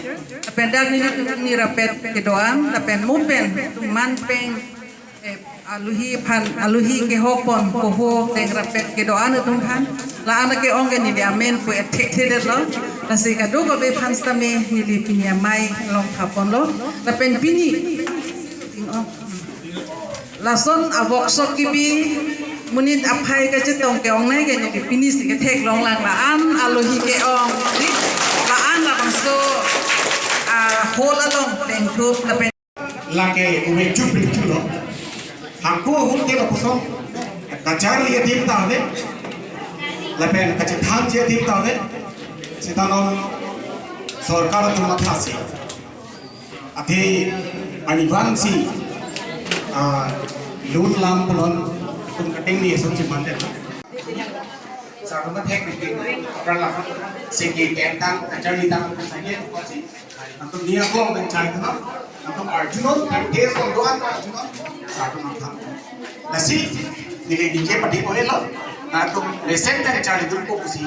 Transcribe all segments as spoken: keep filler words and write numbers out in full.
Lapen dak nelitum ni rapet kedo-an, lapen mo pen manpeng, eh, alohi aphan, alohi kehok pon poho ateng rapet kedo-an atum aphan. La-an ke-ong ke neli amen pu ethek thedetlo. Lasi kadokave aphan sitame neli pini amei along thaponlo. Lapen pini, lason a-workshop kebi monit aphai kachetong ke-ongnei ke neli pini si ketheklong lang, la-an alohi ke-ong, la-an labangso, ah, hall along tengthup lapen lake ume chup rinchu lo. Hako ahut ke lapuson kacharli adim ta ave, lapen kachethanji adim ta ave. Seta non sorkar atum mathasi, athe arnivang si, ah, lun lam punon atum kateng ni eson si mandet. Sa atum thek ni apran la segi tentang kacharli tang saje si. Nangtum ni aklong pen chai tha, nangtum arjunon, pen case along do-an arjunon, sa atum nangthan. Lasi, neli ningje padi ko elo, nangtum recent pen charlidun ko pusi,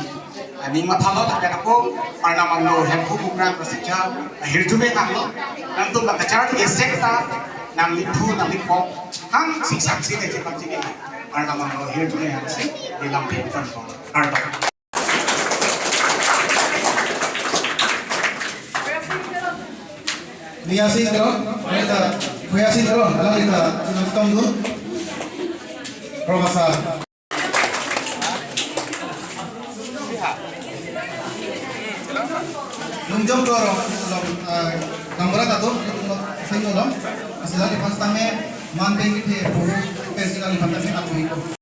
ah, ning mathalo, lapen ako, Arnam Angno Hemphu Kukrang Prasija, ah, hirjume nanglo, nangtum la kacharli esek ta, nangliphu, nanglipok, hang si saksi ne chepan chini, Arnam Angno hirjume hang si, nilam pen pan ko, kardom. Niasi Teron, Rita, Kuyasi Teron, alang Rita, Sinam Tongdun, Professor. Lungjom Teron, long, ah, Nambora Tato, Singolom, asila di pas tame, manpeng di the, buhu, pensi lagi pas tame, aku iko.